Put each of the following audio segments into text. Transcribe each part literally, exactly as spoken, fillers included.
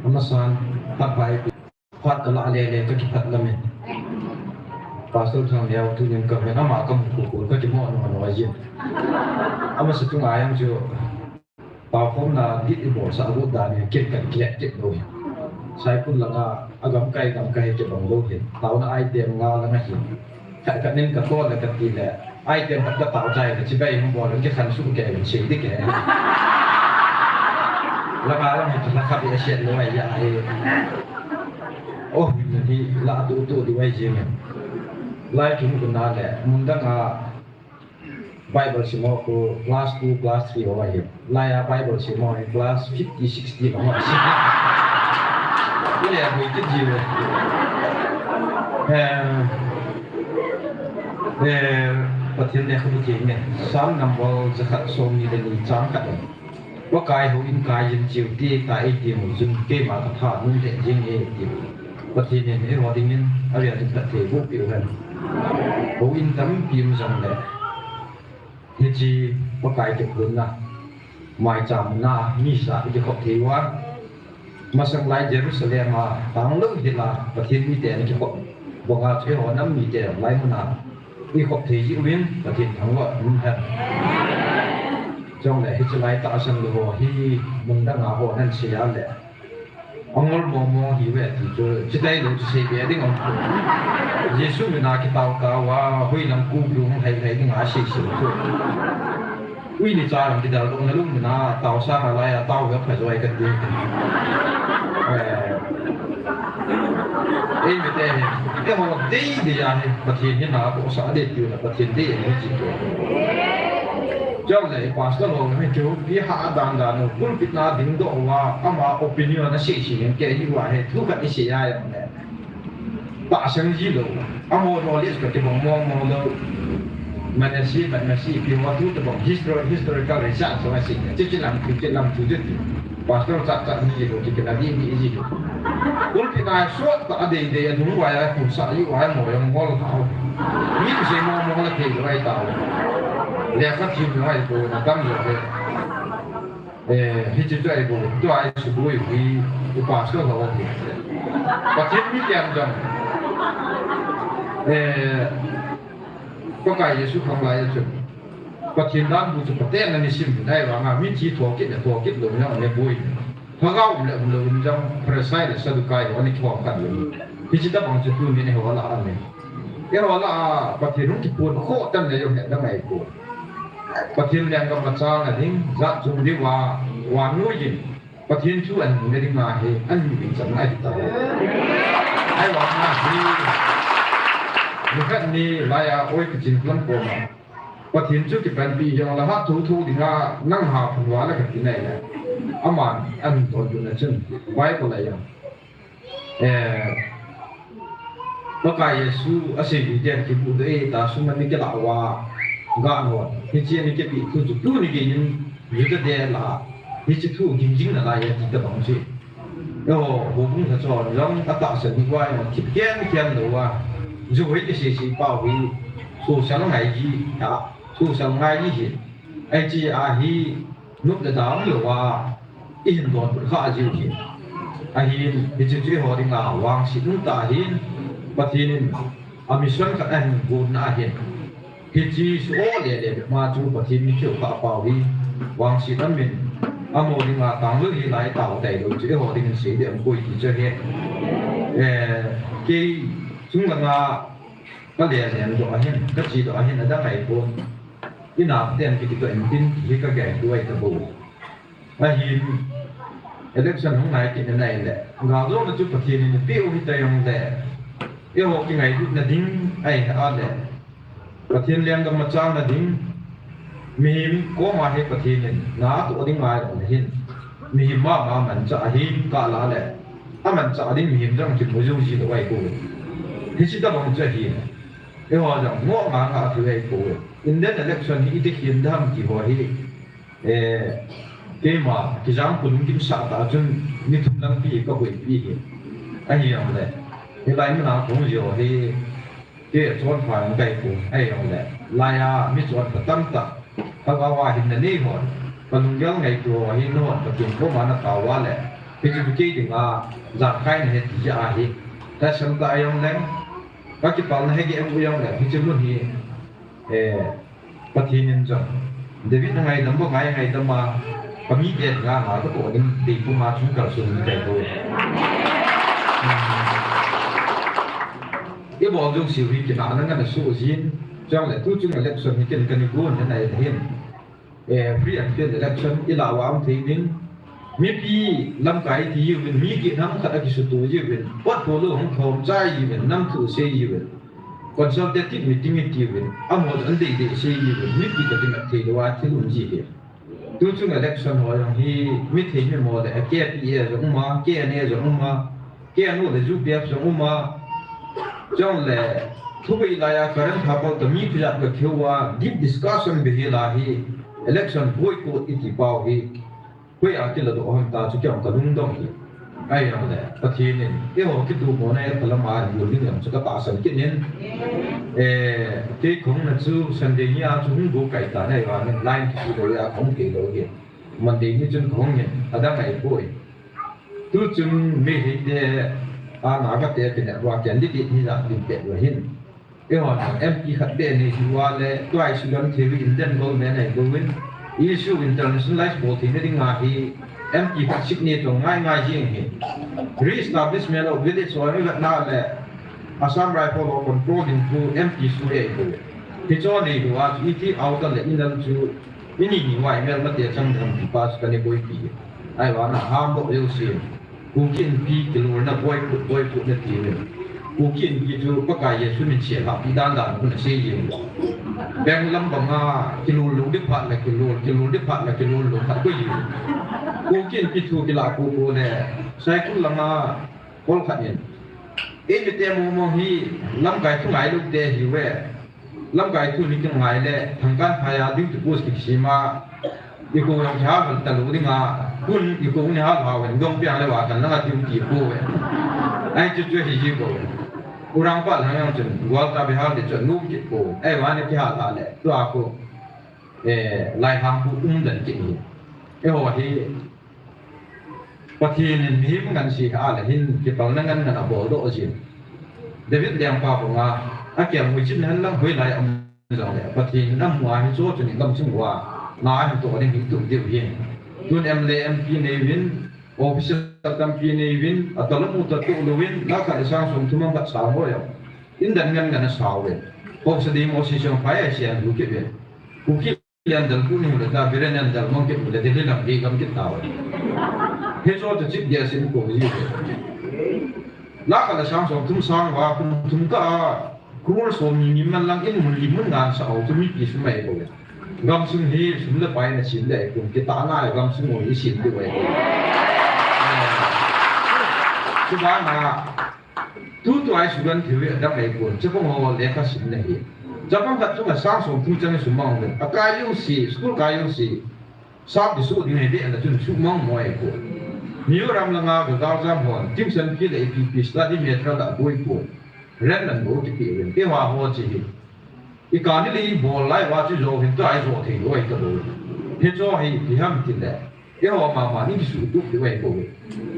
Amasan, phat bai, phat kala lele, kakiphat lamin. Pastor Thangneo tunin kaven, ama kamu kukul, kakimo no no ajin. Amasa tunga jong chu, Pakhomna dit ibol sah got dan hi ken kakihet kit lou hi. Saikul langa agamkai gamkai hi kibang lou hi. Taona item nga langa hi. Khat khat nin katol le kati le. Item khat katao chai le chibai hung bol le kikhen suh kei le sei ding kei. Langa lang hi la khat hi aset lou ahi ahi. Oh, hi la tu tu di wai jing. Lai kin kun na le. Mun dang a Bible sim ho khu class two, class three ho ahi. Laiya Bible sim ho hi class fifty, sixty ho ahi. Ile a hoi kit ji ve. Eh, eh, Pathen lekhabu kei nge. Psalm number jakhat somni le ni chang khat. Pakai houin kai jin cheu te ta ei ti mu jun keima katha nung le jing e ti. Pathen in eiho dingin avel in phatthei boh peh u hen. Houin tampi um jong le. Hiche Pakai kiphonna. Maicham na mi sa kikhop thei uva. Masang lai Jerusalem a tang lou hila Pathen mite ana kikhop. Banga chu eiho nam mite lai muna. Ikhop thei ji uvin Pathen thangvah um hen. Chule hiche lai tahsan lou ho hi mun danga ho nan sei a le. Angol momo hi ve ti chu, chitai lou chu sei be ding om. Jesu mina kitao tao a, hui lam ku lung hai hai ding a sei sei chu. Ui ni cha lam kidal lou na lung mina tao sa na lai a tao ve pha joi ka ti. Eh. Ei mi te hi. Eiho dei dei a hi, Pathen hi na ko sa de ti na Pathen dei ni ji ko. Chule pastor ho hi chu, pi ha dan dan u, pulpit na ding doh uva, ama opinion asei sei ning kei hi uva hi, thu khat isei a jong le. Tahsan ji lou. Amaho knowledge kati bang mo mo lou. Manasi, manasi, pi mo thu tabang history, historical research asei. Chi chi lam, chi chi lam thu ji ti. Pastor cha cha ni ji lou, chi kina di ni ji lou. Pulpit na sot ta dei dei, anung uva ya, kum sa ji uva ya, mo ya, mo la tao. Ni sei mo mo la thei uva ya tao. Lekha thim uva ya, ko na tam uva ya. Eh, hiche chu ahi bou, tua hi suboi hi, i pastor ho hi. Pathen mi tiam jong. Eh, Pakai Jesu khang lai a chun. Pathen dan bu chu paten na ni sim hin ahi vanga, mi thi thokit le thokit lou jong ne boi. Lhagao um le um lou um jong, Pharisai le Saddukai ho ni thokit lou. Hiche tabang chu tuni eiho lah a um e. Eiho lah a, Pathen hung kiphon khoh tan le jong he dang ahi bou. Pathen lenggam machalna ding, jat chung diuva, vannoi in, Pathen thu ahin ngai dinga hi, ahin ngai chang ahi tao. Ahivanga hi, nikhat ni laiya oi kachin tuan koma. Pathen chu kipanpi jong la ha thu thu dinga, nang ha phun uva la kati nai le. Aman, ahin ton tuna chun, Bible a jong. Eh, Pakai Jesu asei ding ten kibu de ta sum ani kila uva ga no. Hiche ani kipe thu chu tuni gei in Juda te lah a. Hiche thu ging jing nalai e ti tabang chu. Eiho, houbung lha chon jong atahsan hi uva jong kit ken ken lou uva. Ju hoi kisei sei pau hi. Social ngai ji, a, social ngai ji hi. Hiche a hi nop le dam lou uva. Ihin donbut kha jiu hi. Ahin, hiche chu eiho dinga vangset um tah ahin, Pathen in a mission khat ahin gonna ahin. Hiche chu o le le ma chu Pathen in keu kha pau hi. Vangset amin, amaho dinga tang lou hi lai tao tai lou chu eiho dingin sei ding aum poi ti chu ahi. Eh, kei chung langa ka le le doh ahin, ka che doh ahin adang ahi pon. Inam ten kiti toh in tin hi ka gai duai ta bou. Ahin, election hung nai kit nai le. Galjona chu Pathen in peh u hita jong le. Eiho kingailutna ding ahi a le. Pathen lenggam machalna ding. Mihem koma hi Pathen in na toh ding ngai le hin. Mihem mama manchah ahin kala le. Amanchah ding mihem jong kimu jou ji lou ahi bou. Hiche tabang chu ahi. Eiho jong mo nga nga thu ahi bou. Indian election hi iti khen dam ti ho hi. Eh, keima, kijang pun kim sa ta chun, ni thum lang pi ka hoi pi hi. Ahi ang le. Hilai muna kong jo hi, ke chon pha ang kai pu. Ahi ang le. Laiya, mi chon pha tam ta. Hava wa hin na nei hon. Ka lunggel ngaito ho hi nahon Pathen koma natao a le, hichu kei dinga jakhai nahi ti ahi. Tahsan tah a jong leng, ka kipalna hi gei em u jong leng, hichu mun hi, eh, Pathen in jong David angaidam banga eingaidam a, ka mite dinga ama katoh ding deipunga chung kalson in kaibol e. Ibol jouseu hi kinahna ngen asoh jin, chule tuchung election hi ken kana gon ahi nahin. Eh, free and fair election ilah uva um thei ding. Mipi lamkai iti uvin, mi kit ham khat akisuto uvin, portfolio hung thom chai uvin, nam thu sei uvin, consultative meeting iti uvin, amaho chu adeidei sei uvin, mipi toh kimat thei louva thil um ji hi. Tuchung election ho jong hi, mi thei mi mo le, K P A jong um a, K N A jong um a, K N U le U P F jong um a, chule, thubei laiya Karen Thapal toh mi thujat kakihou a, deep discussion bep hi la hi, election boycott iti pau hi, hoiya kiladoh ham ta chu kei jong kalungdong hi. Ahijongle, Pathen in, eiho kitu mona e, phalam a, bol ding jong chu katahsan kit in. Eh, kei kahungna chu Sunday ni a chu hung go kai ta nahi vangin, line kisu lou a kahung kei lou hi. Monday ni chun kahung in, adang ahipoi. Tuchung Meitei te, a Naga te kinep uva candidate ni jat lim pet uva hin. Eihon M P khat beh nei hiuva le, tua isuhdan thei u Indian government ahi bouvin, issue internationalize bol theina dinga hi M P khat signature ngai ngai jing hi. Re-establishment of village ho ivetna le, Assam Rifle ho control ding chu M P sui ahi bou. Hichu nei hiuva chu iti outer le inner chu, ini ni uva imelmate chang ding ham ti pa chu kana boipi. Ahivangin hamdoh jouse. Kuki Inpi kilolna boycott, boycott nati uvin. Kuki Inpi chu Pakai Jesu min sel hahpi dan dan khu nasei jeng uve. Benglam banga kilol lou ding phat le kilol, kilol ding phat le kilol lou khat bou ahi. Kuki Inpi thu kilah popo le, Saikul langa kol khat in, eimite mong mong hi lamkai thu ngailou te ahiuve. Lamkai thu ni kingai le, Thangkanphai a duty post kisem a, ikou jong kihal hal talou dinga, kun ikou ni hal hal uvin, dong piang le Wakan langa duty pou ve. Ahi chu chu hi ji pou. Urangpat lang jong chun, Gwalta Bihal di chun, nom kit pou. Ahivangin kihal hal le, tua khu, eh, Laihang khu umden kit hi. Eiho hi, Pathen in mihem ngansi a le hin kipalna ngan ngan abol doh jin. David lengpa banga, akelngoi chin hen lang hoilai a um jongle, Pathen in amu a hichu chun igamsung uva na ahin toh ding hi tum diu ahi. Tun M L A M P nei uvin, officer tampi nei uvin, atalou mu tatoh louvin, lakh khat le sang som thum mang khat sang ho jong, indan ngan ngan asao uvin. Haosa Demo Association phai a siam lu kit uvin. Kuki Lian dal pu ni le ta, Biren Lian dal mang kit le, Delhi lam gei gam kit tau. Hichu chu chip dia sin ko ji. Lakh khat le sang som thum sang uva, kum thum kah a, crore som ni ni man lang in mun li mun ngan sa u chu mipi sum ahi bou. Gamsung hi sum le pai na sin le, kum kitahna gamsung u hi sin diu ahi bou. Chubana, Tutua isuhdan thei u adang ahipon, chapang ho lekha simna hi. Chapang khat chunga sang som thum chang isumang uvin. Akai jouse, school kai jouse, sap isuh ding ahi deh na chun sumang mo ahipon. Mizoram langa ka galjam hon, Timson P le A P P study material aboi pon. Ren nan bo kipe uvin. Eiho ho che hi. I kani le i bol lai uva chu jo hin tua i jo thei lou ahi ta bou. Hichu hi ipi ham tile, eiho mama ni kisuhtup diu ahi bou.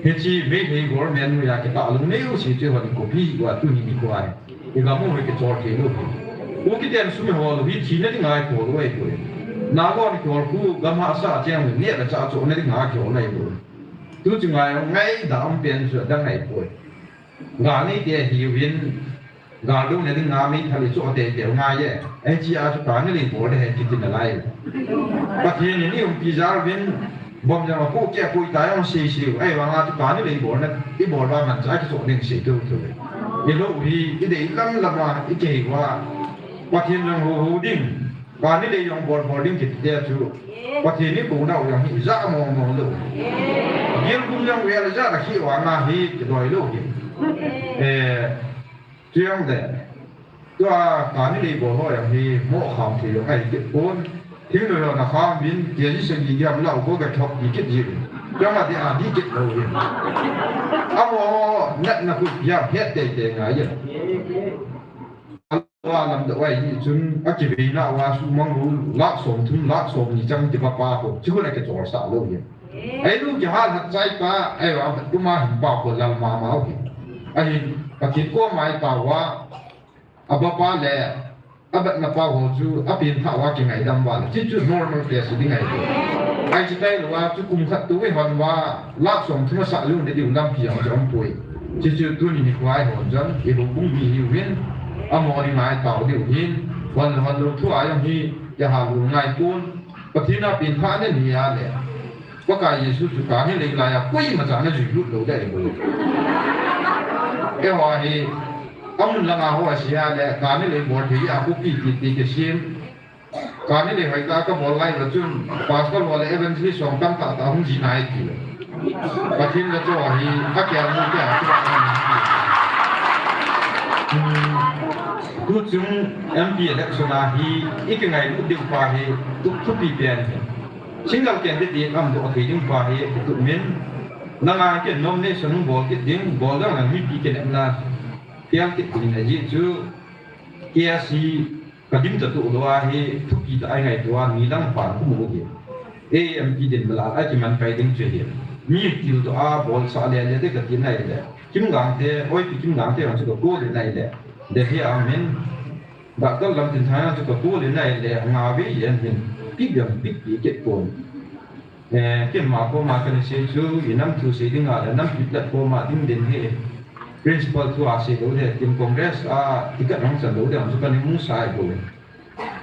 Hiche Meitei government noiya kitah lou neo se chu eiho ni copy uva tuni nikho a i gam u hi kichol thei lou hi. Kukiten sum ihol u hi thina dinga ihol u ahi bou. Naga hon ihol khu gam hahsa cheng u neh le chah chohna dinga kihol ahi bou. Tuchunga ngaidam pen chu adang ahi bou. Gal neite hiuvin, gal douna dinga meithal ichoh teitei u ngai e. Hichea chu kani le ibol ding ahi kiti nalai. Pathen in iumpi jal uvin, bom jong apoh keh apoh tai jong seisei u. Ahivanga chu kani le ibol na, ibol uva manchah kichoh ding sei thotho. Ilou hi, idei lam lama, ikihei uva. Pathen jong houhou ding. Kani le jong bol bol ding kiti te chu. Pathen in kouna u jong hi ijat mong mong lou. Gilgum jong vel ijat a khi vanga hi kidoi lou hi. Eh, chujongle. Tua kani le bol ho jong hi moh kham thei jong ahi kit pon. Thingnoi ho nakham uvin, K G sagi giam lau bou ga thok di kit ji. Chama di a di kit lou hi. Amo natna khu giam het teitei ngai e. lamdoh ahi chun, akiveina uva sumang lou, lakh somthum, lakh somni chang ti bapa ho, chu la kichol sah lou ahi. Ahi lou kihal hat chai ta, ahi va, tuma hin pa ho lal mama ahi. Ahin, Pathen koma ahi tauva, abapa le, abatna pa ho chu, apenthah uva kingaidam uva le, chuchu normal case ding ahi. Ahi chu tailou a, chu kum khat tou ihon uva, lakh somthum asah lou na diu lampi jong chu umpoi. Chuchu tuni nikho a ihon jong, ihoubung mi hiuvin, amaho ding ahi tau diu hin, hon, hon lou thu a jong hi, kihal lou ngai pon, Pathen a penthah na nei a le. Pakai Jesu chu kani lei laiya koima cha ana jui lut lou ding ahi bou. Eiho hi, amun langa ho asei a le, kani lei bol thei a kopi ti ti kisem. Kani lei hoitah a kabol lai uva chun, pastor ho le evangelist ho tamtah tah hung ji nai ti. Pathen le cho hi, akel mu te a, tuchung M P election a hi, ikingailut diu pa hi, tup thupi pen hi. Single candidate umdoh thei ding pa hi kitup min, nanga ken nomination bol kit ding, bol ding lang mipi kinepna, pial kit ding ahi chu, K S C kadim ta tu lou ahi, thupi ta ai ngai tua, mi lang pan kumu hi. A M P din bala, ai kiman kai ding chu hi. Mi til to a bol sa le le de kati nai le. Kim Gangte, oi pi Kim Gangte ang chu ko le nai le. Delhi a min, Doctor Lamtinthang chu ka pu le nai le nga ve yen hin. Pi biang pi pi kit pon. Eh, ken ma koma kana sei chu, i nam thu sei ding a le, nampi platform a ding den hi. Principal thu a sei lou le, tin Congress a ticket hung chan lou le, chu kana mu sai bou.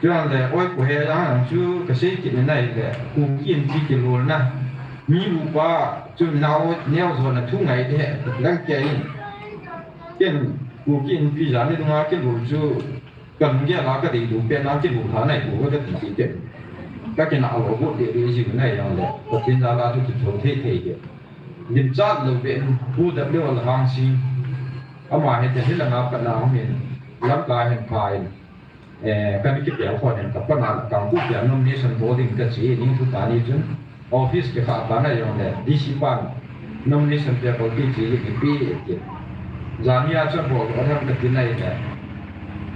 Chuan le, oi pu he ang chu, ka sei kit le nai le, Kuki Inpi kilolna. Mi upa, chu nau, neo zo na thu ngai de, lang ke in. Ken, Kuki Inpi jani dunga kilol chu, Ka lunggel a ka deidu pen a kilungtha nai pu ka ti ti pen. Ka kinah lo bu de de ji nai jong le. Pathen jal a chu kitho thei thei hi. Lim chat lo pen Pu W L Hangsing. Ama hi te hi langa pat na hung in. Lamka hin pha in. Eh, ka ni kipel khon in ka pan a kang pu pia nomination bol ding ka chi ning thu ta ni chun. Office kikha ta na jong le, D C pan nomination paper kichi le kipe e ti. Jania chu bol o tham kati nai le,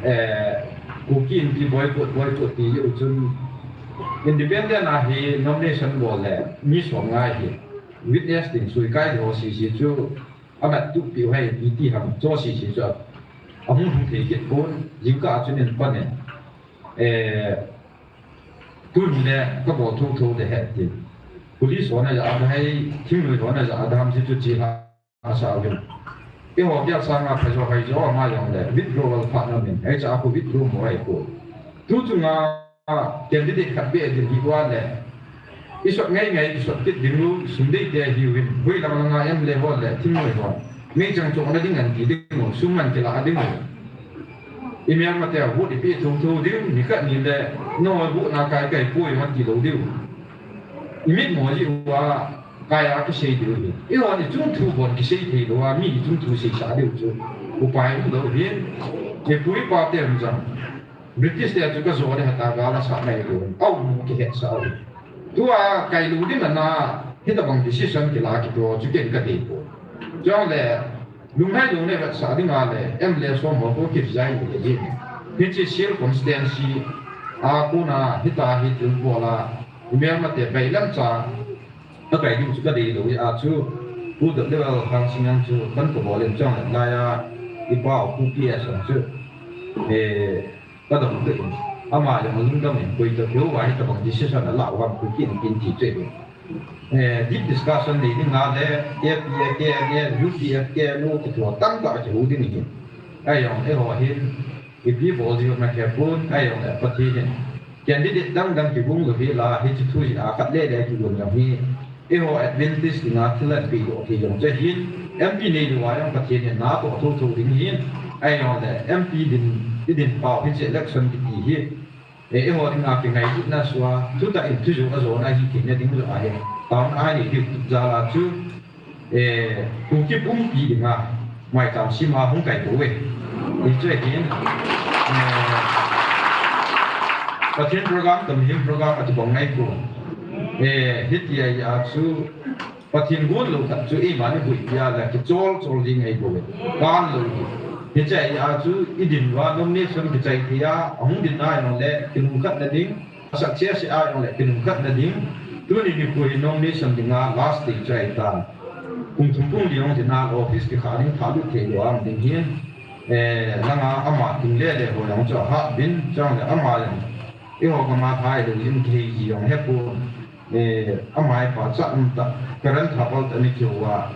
eh, Kuki Inpi boycott, boycott ti u chun independent a hi nomination bol le, mi som ngai hi. Witness ding sui kai ho si si chu, amat tu pi hai pi ti ham cho si si chu. Ahung hung thei kit pon, jingkah a chun in pan e. Eh, tun le ka bol tho tho de het tin. Police ho na ja a hai, thingnoi ho na ja a dam si chu chi ha sa uvin. Eiho kia sanga pha jo hai jo ama jong le, withdrawal pha na min, hai cha a ko withdraw mo hai ko. Tu chunga candidate khat be din hi wa le. I sot ngai ngai, i sot kit ding u, sum dei te hi uvin, hui lang lang a M L A ho le, thingnoi ho. Meichang chong na ding an ti ding u, sum an kila ding u. I mel mate a vote i pe thou thou ding u, ni khat ni le, no vote na kai kai poi man ti lou ding u. I mit mo ji u a, kai a kisei ding u hi. I ho ni chung thu bon kisei thei lou a, mi chung thu sei sa ding u chu. Upai um lou hin. I pu i pa te um jang. British te chu ka jo le hata ga la sa nai lo. Au mu ki het sa u. Tua kai lu ding na, hitabang decision kila kito chu ken ka dei pon. Chule, lunghai lo ne vet sa ding a le, M L A som ho ko ki resign le yin. Hichi Shillong constituency a kona hita hi thil bol a, i mel mate bai lam cha, a kai ding chu ka dei lo a chu, Pu W L Hangsing ang chu, kan ko bol in chang lai a, i pa u Pu P S ang chu, eh, Ka dong te in, ama jong lungdam in, koi to keu vai tabang decision a la u ham Kuki Inpi ti che. Eh, deep discussion nei ding a le, A P, A K N A, U P F, K N O, ti thu tam ta ki hu ding hi. Ai jong, eiho hin, ipi bol ji na ke pun, ai jong le Pathen hin. Candidate dang dang kibung lo hi la, hi chu thu ji a khat le le kibung jong hi. Eiho Adventist dinga thil an pei doh thei jong chu ahin, M P nei lou a jong Pathen in na toh thotho ding ahin, ahi jong le M P din, i din pau hi chu election kiti hi. Eh, eiho dinga kingailutna sua, thutah in thujoh a jona hi theina ding joh ahi. Taona nei diu jal a chu, eh, Kuki pumpi dinga, Maicham sima hung kai tou e. Hichu ahin, eh, Pathen program, Tamil program ati bang ngai ko. Eh, hitia chu Pathen gon lou khat chu eima ni bui pia la kichol chol ding ahi bou e. Kan lou hi. Hiche a chu i din uva nomination kichai thei a, ahung din a jong le kilungkhat na ding, asak cheh cheh a jong le kilungkhat na ding. Tuni nikho hi nomination dinga last day chu ahi tan. Kum thum kum li jong dinga office kikhah ding thah lut thei lou a um ding hin. Eh, langa ama kin le le ho jong chu ahat bin, chang le ama jong. Eiho gam a thai lou in kihei ji jong hepon. Eh, ama ipa cha um ta, Karen Thapal ta ni kiu a.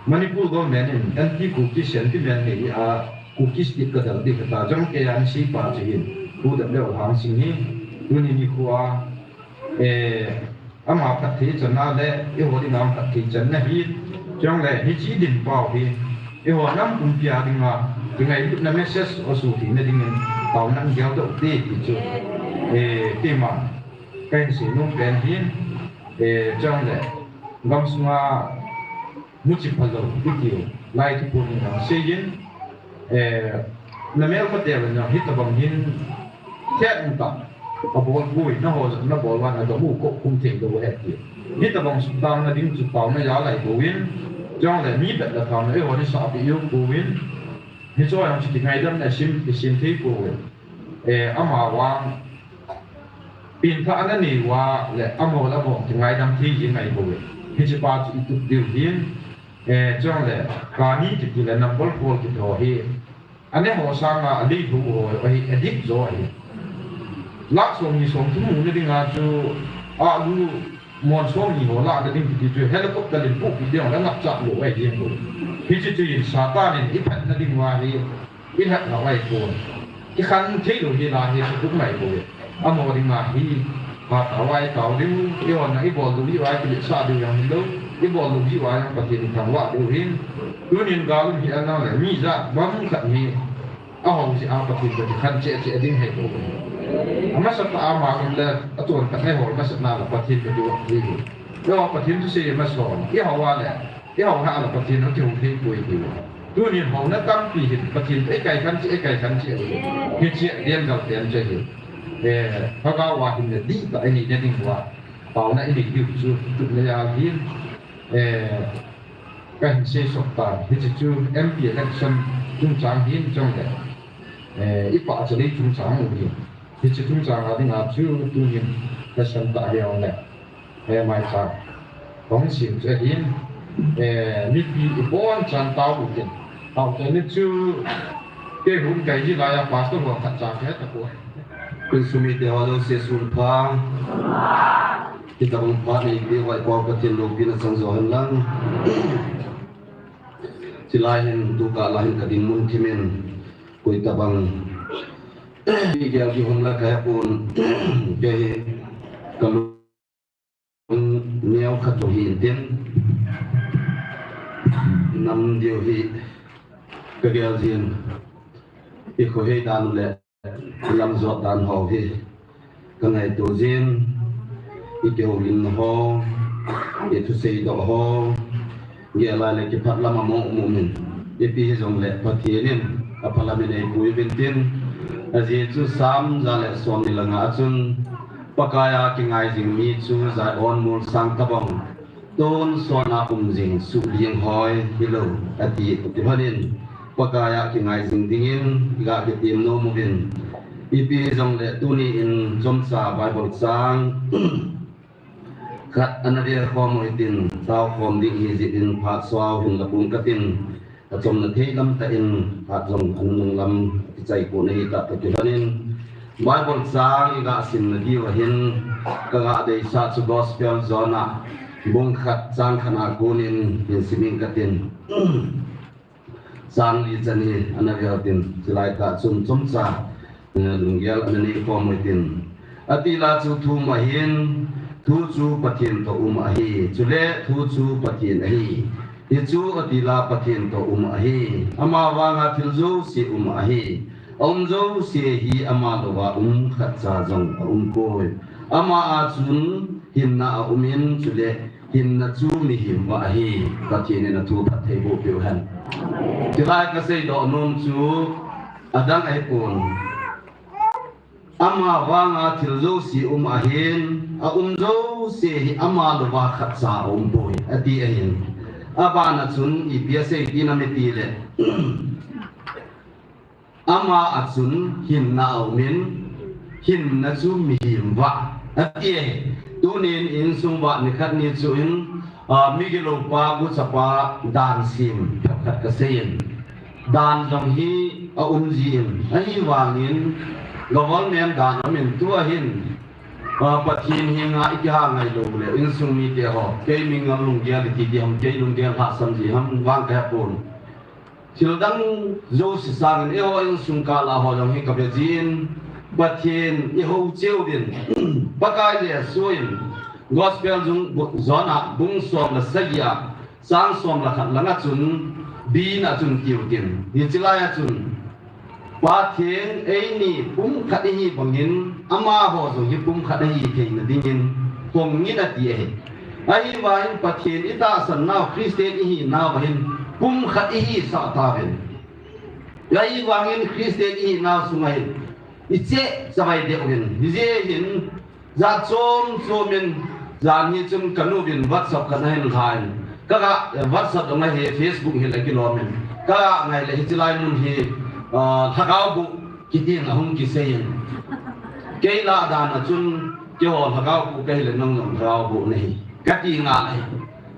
Manipur government in anti-Kuki sentiment nei a, Kuki state ka dal ding kata jong kei a ni si pa chu hin. Pu Dam Leo Hang Sing hi, tuni nikho a, eh, ama phatthei channa le, eiho dinga phatthei channa hi, chang le, hiche din pau hi, eiho nam pumpi a dinga, kingailutna message asoh theina dingin, taona gel doh te ti chu, eh, keima, kahin sei nom pen hin, eh, chang le, gamsunga, muchi phalou, itiu, lai thu pon in asei in, eh, na mel pate le na hitabang hin, thet in ta, abol pui, na ho, na bol uva na gamu kop kum thei lou ahi ti. Hitabang sukdang na ding chu taona jal ahi bouvin, chang le mi bet le tham le, eiho ni sa pi u bouvin, hiche jong chu kingaidam na sim, kisim thei bouvin. Eh, ama vang, Pengthah ana nei uva le amaho le amaho kingaidam thei jing ahi bouve. Hiche pa chu i tup diu hin, eh, chang le, kani kiti le number four kiti ho hi, ane ho sanga alei lou ho hi, adik jo ahi. Lakh som ni som thum muna dinga chu, alu mon som ni ho lah na ding kiti chu, helicopter in pupi ding le ngap chah lou ahi jing bou. Hiche chu in Satan in i phatna ding uva hi, I lhep lou ahi pon. I khan thei lou hi la hi thutuk mai poi. Amaho dinga hi, ha tao ai tao diu, i hon na i bol diu hi ai, kiletsah diu jong hilou, i bol diu hi ai, Pathen i thangvah diu hin. Tunin gal um hi ana le, mi jat bang khat hi, ahung jeh a Pathen ka kikhen cheh cheh ding ahi poi. Amasa tah a ama um le, achon khat nei hol masa na le Pathen ka diu hi. Yo, Pathen thusei masa, i hou a le, I hou a le Pathen a kihou thei poi ti. Tunin houna tampi hin Pathen toh i kaikhen cheh, i kaikhen cheh. Hiche a den gal ten cheh hi. Eh, Lhagao a hin le dihtah i neina ding uva. Taona i nei diu chu tupna jal hin. Eh, kahin sei sot tan. Hiche chu M P election chungchang hin chang le. Eh, i pachat lei chungchang u hin. Hiche chungchang a dinga chu tunin ka san ta hi ong le. He mai cha. Hung sim chu ahin, eh, mipi i bon chan tao u tin. Tao te ni chu, kei hun kai ji lai a pastor hung khat cha ke ta ko. Kin sumi te ho jouse sun pha. Kitabang pha nei pe vai pau Pathen loupina chang jo hen lang. Chilai hin tu ka la hin ka dinmun thimin. Koi tabang. Kei gel kihung la ka he pon. Kei hi ka lu- Neo khat u hi intin. Nam diu hi ka gel jin. I khohei dan le lam jot dan ho hi ka ngaito jin. I kihoulimna ho, i thusei doh ho. Gel lai le kiphat lam a mo mu min. Ipi hijongle Pathen in apha lam in eipui uvin tin. Ajeh chu Sam ja le som ni le nga a chun Pakai a kingai jing mi chu Zion mol sang tabang, tonsot a um jing suhling hoi hilou, ati. Ti lhon in, Pakai a kingai jing dingin, ga kitim nom uvin. Ipi jongle tuni in chomcha Bible chang khat ana vel khom u hitin, tao khom ding hi jeh in phat suau hin la pung katin, achomna thei lam tah in phat jong ana nung lam kichai kon ahi tah tah kilhon in, Bible chang i ga simna diu ahin, ka ga deisah chu Gospel John a bung khat chang khat a kon in hin sim ing katin. Chang li chan hi ana vel tin, chulai tah chun chomcha, eh, lunggel ana nei khom u hitin. Atila chu thu um ahin, thu chu Pathen toh um ahi, chule thu chu Pathen ahi. Hichu atila Pathen toh um ahi. Ama vanga thil jouse um ahi. Aum jouse hi ama louva um khatcha jong aum poi. Ama a chun hinna aum in, chule hinna chu mihem a ahi. Pathen in athu phatthei boh peh u hen. Chulai kasei doh nom chu adang ahipon. Ama vanga thil jouse um ahin, aum jouse hi ama louva khatcha aum poi, ati ahin. Abana chun ipi asei ti nam itile. ama a chun hinna a um in, hinna chu mihem vah, ati e. Tunin insung vah nikhat ni chu in, a, migilou pa, gucha pa dan sem phabep khat kasei in. Dan jong hi a um ji in, ahivangin government dan a um in tua hin, a, Pathen henga i kihal ngai lou le, insung mite ho, kei mi ngam lunggel i ti ding ham, kei lunggel hahsam ji ham, vang kahe pon. Thil dang jouse sangin eiho insung kah a ho jong hi kave jin, Pathen i hou cheh uvin, Pakai Jesu in Gospel jong bu-, John a bung som le sagi a, chang som le khat lang a chun, bin a chun tiu tin. Hiche lai a chun, Pathen eini pumkhat ihi bangin, amaho jong hi pumkhat ahi theina dingin, hong in ati ahi. Ahivangin Pathen i tahsan nau Christian ihi nau ahin, pumkhat ihi sah tauvin. Ahivangin Christian ihi nau sunga hin, i cheh chavai deh uvin. Hijeh hin, jat chom chom in, jan hi chun ka nu vin WhatsApp khat ahin lha in. Ka ga, eh, WhatsApp dong ahi, Facebook hi le kilom in. Ka ga ngai le hiche lai mun hi, ah, lhagao boh kiti in ahung kisei in. Kei lah dan a chun, keiho lhagao boh kahi le nang jong lhagao boh nahi. Kati ngal ahi.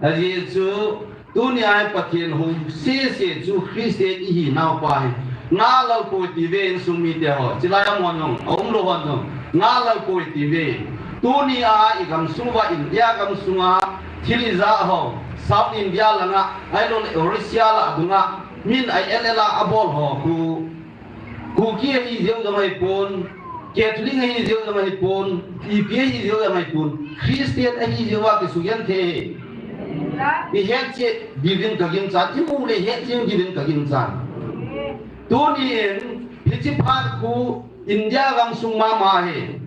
Ajeh chu, tunia hi Pathen hou sese chu Christian ihi nau pa hi. Na lal poi tive insung mite ho. Chilai a mon jong, a um lou hon jong. Na lal poi tive. Tunia i gamsung uva India gamsunga thil ijat ho. South India langa, ahilou le Russia la dunga. Min I L L a abol ho khu. Kuki ahi jeh jong ahipon, Catholic ahi jeh jong ahipon, ipi ahi jeh jong ahipon, Christian ahi jeh uva kisugenthei. I hetchet diuvin ka ginchat, i mu le hetchet diuvin ka ginchat. Tunin, hiche phat khu India gamsung mama ahi.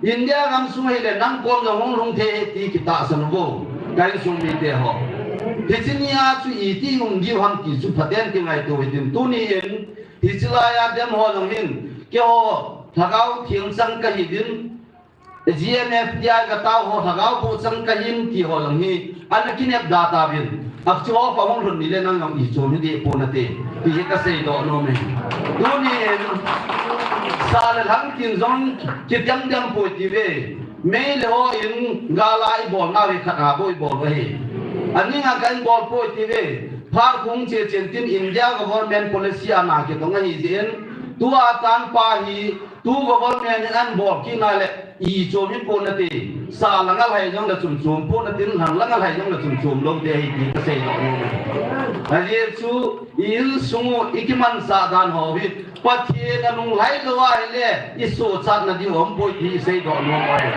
India gamsung ahile nang kom jong hung lhung thei ahi ti kitahsan uvo. Ka insung mite ho. Hiche nia chu iti um diu ham ti chu phaten kingaito hitin tunin Hiche lai a dem ho jong hin, keiho, Lhagao Theng chang kahi din, G M F D I katao ho, Lhagao boh chang kahin ti ho jong hi, ana kinep da tauvin. Achu ho pa hung lhun ni le nang jong i chom hi deh pon nate, ti hi kasei doh nom e. Tunin, sa le lhang tin jong, kidem dem poi tive. Meitei ho in gala i bol nau hi khat a bou i bol u ahi. Aning a ka in bol poi tive. Phat hung che chen tin India government policy a na kitong ahi jeh in. Tua tan pa hi, tu government in an bol kit na le i chom in pon nate. Sa la ngal hai jong le chom chom pon natin, lhang la ngal hai jong le chom chom lou te ahi ti kasei doh nom e. Ajeh chu, I insung u, i kimansah dan ho hi, Pathen a lunglhai lou ahile, i sochatna diu um poi ti i seidoh nom u ahi.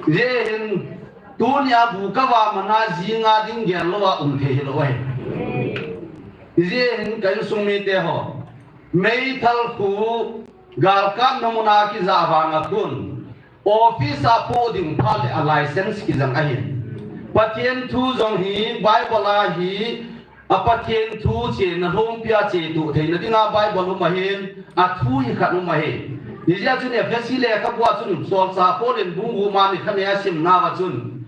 Hijeh hin, tunia bu kava mana jinga ding gel lou a um thei hilou ahi. Hijeh hin, ka insung mite ho, meithal khu, galkapna muna kija vanga khun, Office a poh ding phat le a license kijang ahin. Pathen thu jong hi Bible a hi a Pathen thu chena lhompi a chetuh theina dinga Bible um ahin, a thu hi khat um ahi. Hijeh chun Ephesi lekhabu a chun solchah Paul in bung gup a ni khat a asim nauva chun,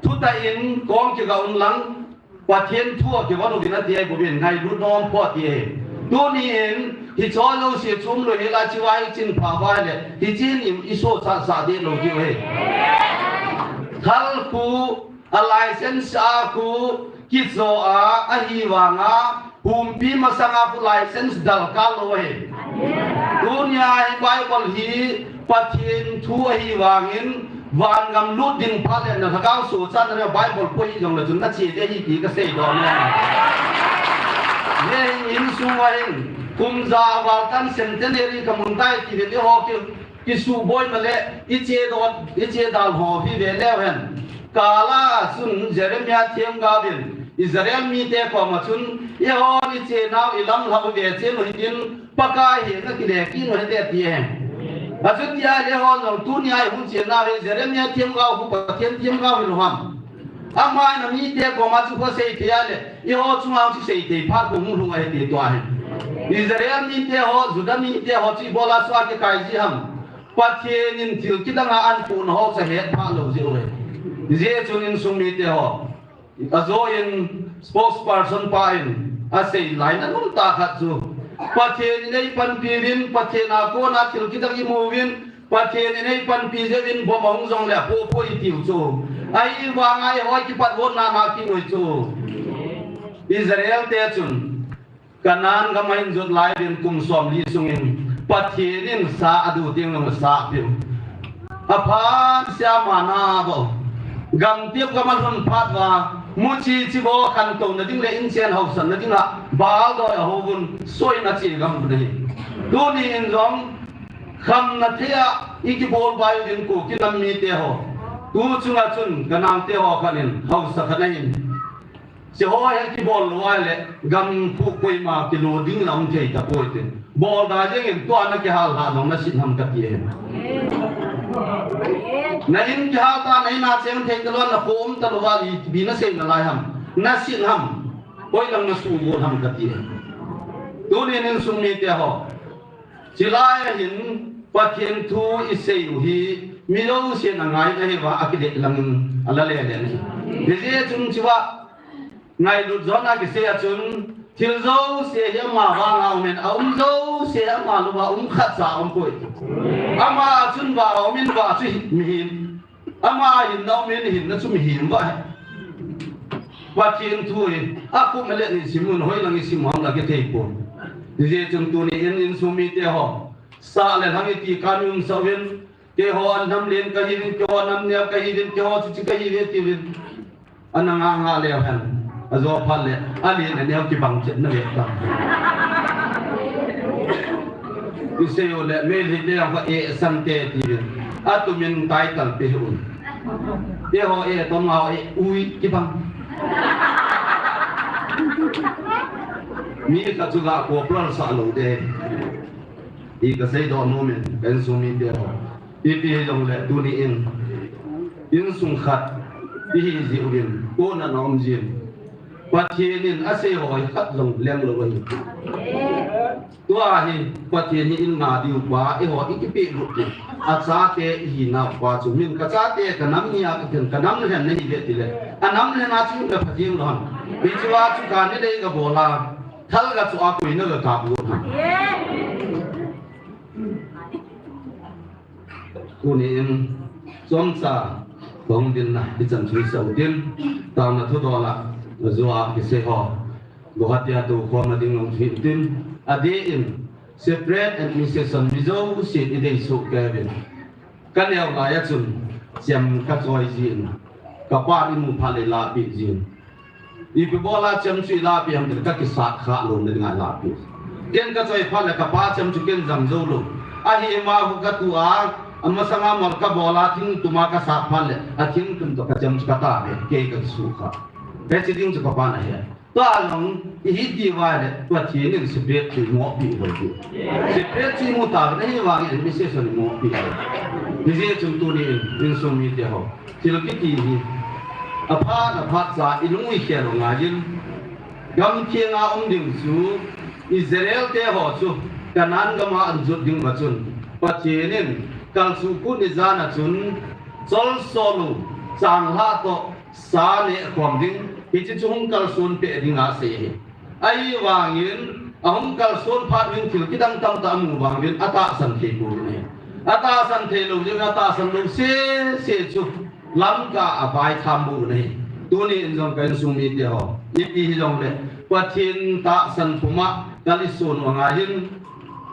Thutah in kong kiga un lang, Pathen thu a kivon uvin ati ahi, bou in ngailut nom poi ati ahi. Tunin, hiche jouse chu umlou hel a hiche vai chin pha vai le, hiche in i sochat sah deh lou diu ahi. Thal khu, a license a khu, kicho a, ahivanga, Pumpi masanga khu license dalkal lou ahi. Tunia hi Bible hi Pathen thu ahi vangin, vangam lut ding phat le na lhagao sochatna le Bible poi jong le chun na che ding ahi ti ka seidoh nom e. Hijeh hin insung uva hin, kum ja val tan centenary ka mun tai ti le ho ki Kisuhboi ma le, i che dal, i che dal ho hi ve leu hen. Kala a chun Jeremiah themgao in, Israel mite koma chun, eihon i che nau i lamlhah u ve chen u hitin, Pakai henga kile kit u hite ati e. Achutia eihon jong tunia i hung che nau hi Jeremiah themgao khu Pathen themgao hilou ham. Aman amite koma chu kho seithei a le, eiho chunga chu seithei phat kho hung lhung ahi ti tua hi. Israel mite ho, Judah mite ho chu ibola suh a kikai ji ham. Pathen in thil kidang a an puna ho chu ahet pha lou jeh u ahi. Hijeh chun insung mite ho. Ajo in spokesperson pa in asei lai na num tah khat chu. Pathen in eipanpi uvin, Pathen a kona thil kidang imu uvin, Pathen in eipanpi jeh uvin bomb ahung jong le apoh poi itiu chu. Ahivanga eiho kipat vot nana kinoi chu. Israel te chun Canaan gam ahin jot lai uvin kum somli sungin Pathen in sa adu teng le sa apeh u. Aphat sia mana vo. Gam tep gam alhun phat uva, muchi chivo khantouna ding le inchen hausatna dinga Baal doi ahouvun, soina che gam ahi. Tuni in jong khamna thei a ikibol bai uvin Kuki nam mite ho. Tu chunga chun Canaan te ho khat in hausa khat ahin, Hiche ho hi kibol lou ahile, gam khu koima kilo ding lam thei tapoi tin. Bol da jeng in tua na kihal lha jong na sin ham kati e. Na in kihal ta, na in a cheng thei talou, na khom talou va ipi na sei nalai ham. Na sin ham. Hoilang na suhbol ham kati e. Tunin insung mite ho. Chulai a hin Pathen thu isei u hi mi jousen angai ahi uva, akile langin ala le le ahi. Hijeh chun hichea ngailut jona kisei a chun thil jouse hi ama vanga um in, aum jouse hi ama louva um khatcha aumpoi. Ama a chun vah a um in, vah chu mihem. Ama a hinna um in, hinna chu mihem vah ahi. Pathen thu hi akhup le ni sim un, hoilang isim u ham la kithei pon. Hijeh chun tuni in insung mite ho, sah le lhang iti kah a um sah uvin, keiho an nam len kahiuvin, keiho nam neo kahiuvin, keiho chuche kahiuve tiuvin. Ana nga nga leu hen. Ajo phat le alen aneo kibang chet na ve ta. Isei u le Meitei te jong kha eh sante tiuvin. Atumin title pe un. Keiho eh toma eh ui kibang. Mi khat chu ga copral sah lou de. Hi kasei doh nom in, ka insung mite ho. Ipi hijongle tuni in, insung khat ihi jeh uvin, kona na um jin. Pathen in asei ho hi khat jong leng lou ahi. Tua hi Pathen hi in nga diu pa, eiho i kipehlut u. Achate ihinau pa chu, min kachate kanam nia kaken, kanam lhen nahi ve tile, anam lhen a chu ka pha jing lou ham. Hichea chu kani dei kabol a, thal kachoh a koina kakap got ham. Tuni in chomcha kahung dinna hichan chu isah u tin, taona thudol a, ajou a kisei ho, Guwahati a toukhom na ding jong chu hin tin, adeh in separate administration mi jousen idei soh kei uvin. Kaneo lai a chun chem kachoi jin, kapan imu phat le ilahpeh jin. Ipi bol a chem chu ilahpeh ham tile kakisat khah lona dinga ilahpeh. Ken kachoi phat le kapa chem chu ken jam jou lou. Ahi ma hu katu a, amasanga mol kabol a thingtum a kasat phat le, athingtum toh kachem chu katave, kei kakisuh kha. Hiche ding chu kapan ahe. Tua jong ihi ti uva le, Pathen in separate chu imohpeh lou chu. Separate chu imu tauvin, ahivangin administration imohpeh lou. Hijeh chun tuni in, insung mite ho, thil kiti hi aphat aphat cha ilung ikhel u ngai in. Gamtheng a um ding chu Israel te ho chu Canaan gam a anjot ding uva chun, Pathen in kalsuh kut ni jan a chun cholsol u changlhah toh sa nehkhom ding, hiche chu hung kalson peh dinga asei ahi. Ahivangin, ahung kalson phat uvin thil kidang tamtah amu vangin, atahsan thei pouvin ahi. Atahsan thei lou jeh in, atahsan lou sese chu Lamka a abaitham pouvin ahi. Tuni in jong ka insung mite ho, ipi hijongle, Pathen tahsan puma kal isun u angaiyin,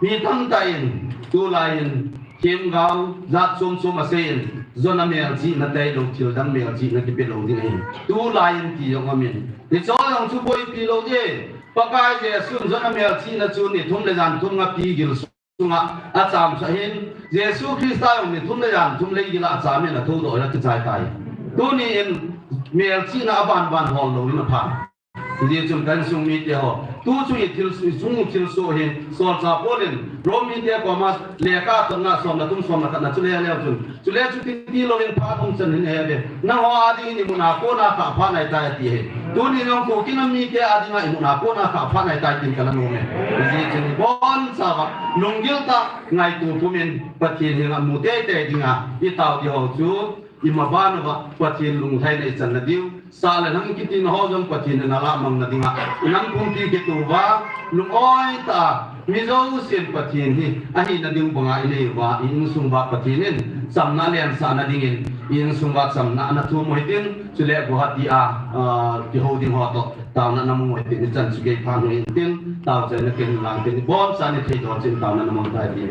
mi tamtah in, tulai in, themgao jat chom chom asei in, jona melchihna tailou, thildang melchihna kipe lou ding ahi. Tulai in ti jong aum in. Hiche jong chu boipi lou ding. Pakai Jesun jona melchihna chu ni thum le jan thum nga pi gil sunga achamsah in, Jesu Christa jong ni thum le jan thum lei gil a acham in athoudoh in akichai tai. Tuni in melchihna aban ban hol lou in apha. Hijeh chun ka insung mite ho, tu chu i thil, i chung u thilsoh hi, solchah Paul in Rom mite koma lekha thotna som le thum som le khat na chu le leu chun, chule chuti ti louvin phat hung chan hin ahe uve. Nangho a ding in imun a kona khah phat ahitai ati ahi. Tuni jong Kuki nam mite a dinga imun a kona khah phat ahitai tin ka la nom e. Hijeh chun ibonchauva lunggil tah, ngaito pum in Pathen henga mu teitei dinga itao diu ho chu, imaban uva Pathen lunglhaina ichan na diu, sah le lhang kiti na ho jong Pathen in alah mang na dinga, inam pumpi kituh uva, lung-oi tah a, Mi jousen Pathen hi ahina ding banga inei uva, i insung uva Pathen in chamna lensahna dingin, i insung uva chamna ana thum u hitin, chule Guwahati a, ah, kihou ding ho toh taona namu u hitin, hichan chu kei phat hung hitin, taochaina ken lang tin, ibonchauvin ithei doh chin taona namu tai ti.